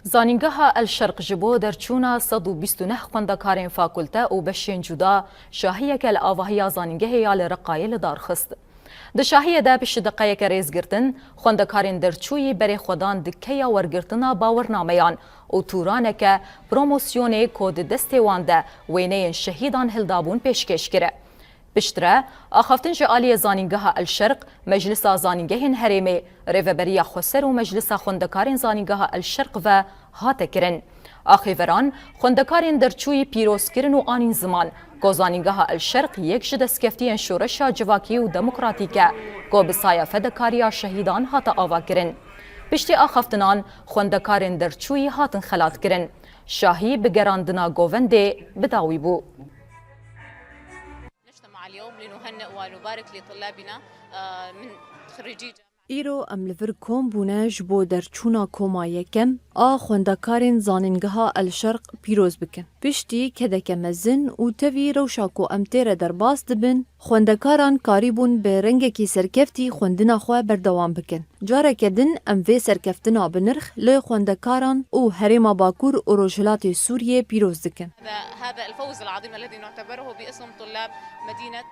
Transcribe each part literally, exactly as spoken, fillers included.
Zanîngeha El Şerq ji bo derçûna sed û bîst û neh xwendekarên fakulte û beşên cuda şahiyeke li avahiya zanîngehê ya li Reqayê li dar xist. Di şahiyê de piştî deqeyeke rêzgirtin, xwendekarên derçûyî berê xwe dan di keya wergirtina bawernameyan û tûraneke promosyonê ku di destê wan de wêneyên şehîdan hildabûn pêşkêş kir. Piştre, axaftin ji aliyê Zanîngeha El Şerq, Meclisa Zanîngehên Herêmê, Rêveberiya Xweser û Meclisa Xwendekarên Zanîngeha El Şerq ve hate kirin. Axêveran, xwendekarên derçûyî pîroz kirin û anîn ziman, ku Zanîngeha El Şerq yek ji destkeftiyên şoreşa civakî û demokratîk e, ku bi saya fedekariya şehîdan hate avakirin. Piştî axaftinan, xwendekarên derçûyî hatin xelatkirin. Şahî bi gerandina govendê bi dawî bû. نجتمع اليوم لنهنئ ونبارك لطلابنا، آه، من خريجي جامعة. Îro em li vir kom bûne ji bo derçûna koma yekem a xwendekarên Zanîngeha El Şerq pîroz bikin. Piştî kedeke mezin û tevî rewşa ku em tê re derbas dibin, xwendekaran karîbûn bi rengekî serkeftî xwendina xwe berdewam bikin. Careke din em vê serkeftina bi nirx li xwendekaran û Herêma Bakur û Rojhilatê Sûriyê pîroz dikin. هذا، هذا الفوز العظيم الذي نعتبره باسم طلاب مدينة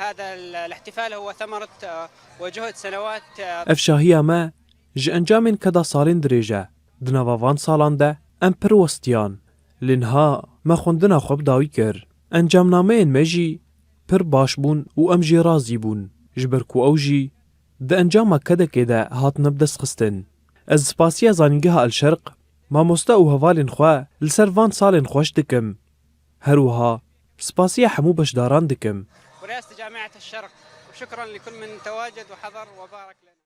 هذا الاحتفال هو ثمرة وجهد سنوات. Ev şahiya me ji encamên keda salên dirêj e. Di nava van salan de em pir westiyan. Lê niha me xwendina xwe bi dawî kir. Encamnameyên me jî pir baş bûn û em jê razî bûn, ji ber ku ew jî di encama kedekê de hatine bidestxistin. Ez spasiya Zanîngeha El Şerq, mamoste û hevalên xwe li ser van salên xweş dikim. Her wiha spasiya hemû beşdaran dikim. ورئاسة جامعة الشرق، وشكرا لكل من تواجد وحضر وبارك لنا.